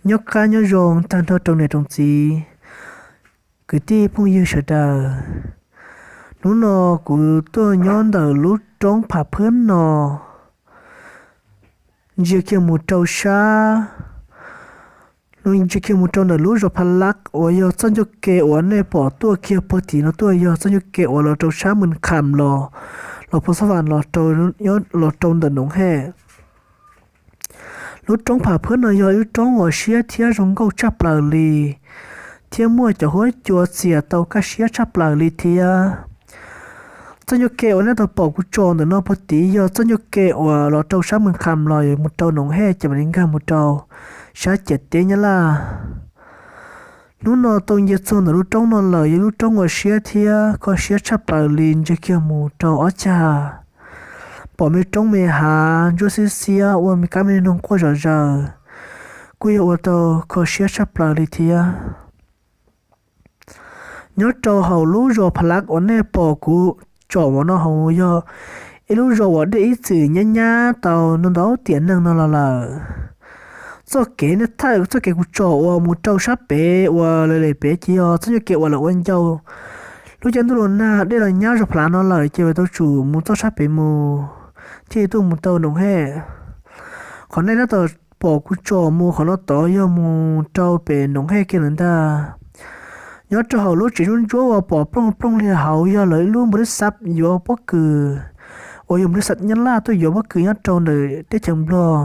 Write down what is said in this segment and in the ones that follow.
Nyob qab nyob zoo tag nrho rau niam rau txiv, kwv tij phooj ywg sawv daws. Hnub no kuv tuaj nyob ntawm lub roob Pham Phwb no, ntsia kiag mus rau sab, ntsia kiag mus rau ntawm lub zos Pha Lab uas yog txoj ncauj ke uas nej pom tuaj kiag puag tim no tuaj yog txoj ncauj ke uas los rau sab Mws Kham los, los Phu Xab Vam los rau, los rau ntawm Noom Hej. Lub roob Pham Phwb no yog ib lub roob uas siab thiab zoo nkauj tshaj plaws li, thiab muaj cov huab cua txias tau kaj siab tshaj plaws li thiab. Txoj ncauj ke uas nej tau pom kuv tsom ntawm no puag tid yog txoj ncauj ke uas los rau sab Mws Kham los mus rau Noom Hej ces mam li nkag mus rau sab ciam teb Nyab Laj. Hnub no tau nce txog ntawm lub roob no lawm, yog lub roob uas siab thiab kho siab tshaj plaws li, ntsia kiag mus rau ob cag pom me roob me hav ntsuab xiab xiab ua me kab me noog quaj zom zaws, kuj yog ua tau kho siab tshaj plaws li thiab. Nyob rau hauv lub zos Pha Lab uas nej pom kuv tsom ntawm no hauv yog ib lub zos uas dej ib txwm nyab nyab tau ntau ntau tiam neeg no los lawm. Txoj kev nej thaij, txoj kev kuv tsom uas mus rau sab pem uas lawv lem pem ces yog txoj ncauj ke uas lawv ua ncau lub caij ntuj los nag dej los nyab zos Pha Lab no lawm ces lawv tau tsum mus txoj sab pem mus thiaj tuaj mus tau Noom Hej. Qhov nej tab tom pom kuv tsom mus qhov no tod yog mus rau pem Noom Hej kiag lawm ntag. Nyob rau hauv lub tsev ntsuab ntsuab uas pom plooj plooj li hauv yog lawv ib lub npau li xav yuav pob kws uas yog npau li xav Nyab Laj tuaj yuav pob kws nyob rau ntawm teb chaws Nplog.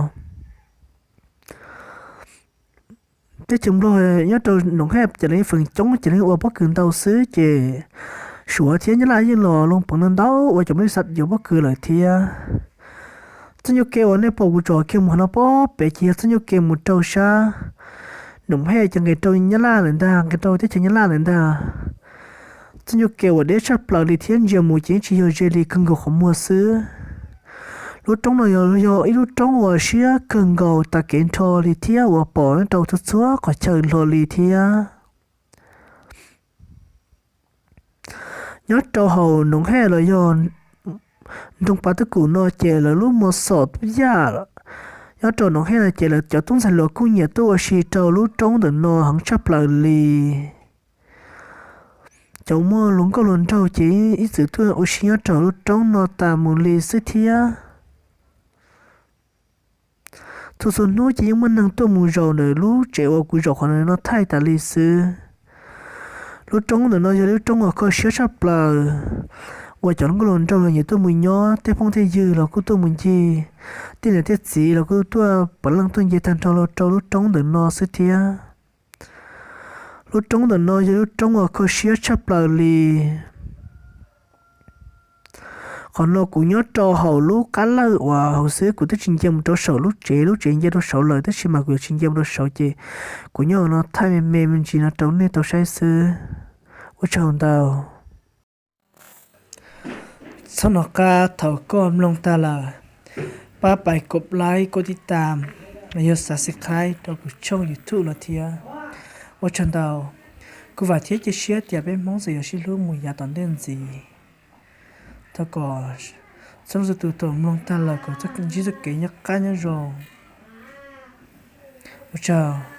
Teb chaws Nplog nyob rau Noom Hej ces lawv feem coob ces lawv ua pob kws ntau xwb ces Suav thiab Nyab Laj yeej los loo peev ntau ntau ua cov npau li xav yuav pob kws lawm thiab. Txoj ncauj ke uas nej pom kuv tsom kiag mus qhov no pob pem ces yog txoj ncauj ke mus rau sab Noom Hej ces nqis rau Nyab Laj lawm ntag, nqis rau teb chaws Nyab Laj lawm ntag. Txoj ncauj ke uas deb tshaj plaws li thiab ntsia mus ces yeej tsis yog ze li, kawg nkaus qhov muag xwb. Lub roob no yog, yog ib lub roob uas siab kawg nkaus tas kev nrho li thiab uas pom nyob rau txhua txhua qhov chaw hlo li thiab. Nyob rau hauv Noom Hej los yog nroog Pas Tub Kum no ces lawv lub mos xom tub yaj nyob rau Noom Hej no ces lawv cov tub ntxhais hluas kuj nyiam tuaj ua si rau lub roob ntawm no heev tshaj plaws li. Cov muaj hluas nkauj hluas nraug ces ib txwm tuaj ua si nyob rau lub roob no tas mus li xwb thiab. Txhua txhua hnub ces yeej muaj neeg tuaj mus zaum ntawm lub tsev uas kuv zaum qhov no thaij tas li xwb. Lub roob ntawm no yog lub roob uas kho siab tshaj plaws uas cov hluas nkauj hluas nraug los nyiam tuaj mus nyob, tej phooj tej ywg los kuj tuaj mus ncig, tej niam tej txiv los kuj tuaj pom leej tuaj nce tag nrho los rau lub roob ntawm no xwb thiab. Lub roob ntawm no yog lub roob uas kho siab tshaj plaws li. Qhov no kuv nyob rau hauv lub qab lawj uas hauv xwb, kuv twb tsis nce mus rau saum lub tsev, lub tsev nce rau saud lawm tab sis mas kuv yuav tsis nce mus rau saud ces kuv nyob no thaij me me me ntsis no rau nej tau saib xwb. Ua tsaug ntau. Txhob hnov qab thaum koj mloog tag lawm, pab pais kov like, kov tib tam, los yog subscribe rau kuv tshooj YouTube no thiab. Ua tsaug ntau. Kuv vam thiab cia siab tias peb Hmoob txawm yuav sib hlub mus yav tom ntej ntxiv. Thov kom txhua leej txhua tus thaum mloog tag lawm kom ntsib txoj kev nyob qab nyob zoo. Ua tsaug.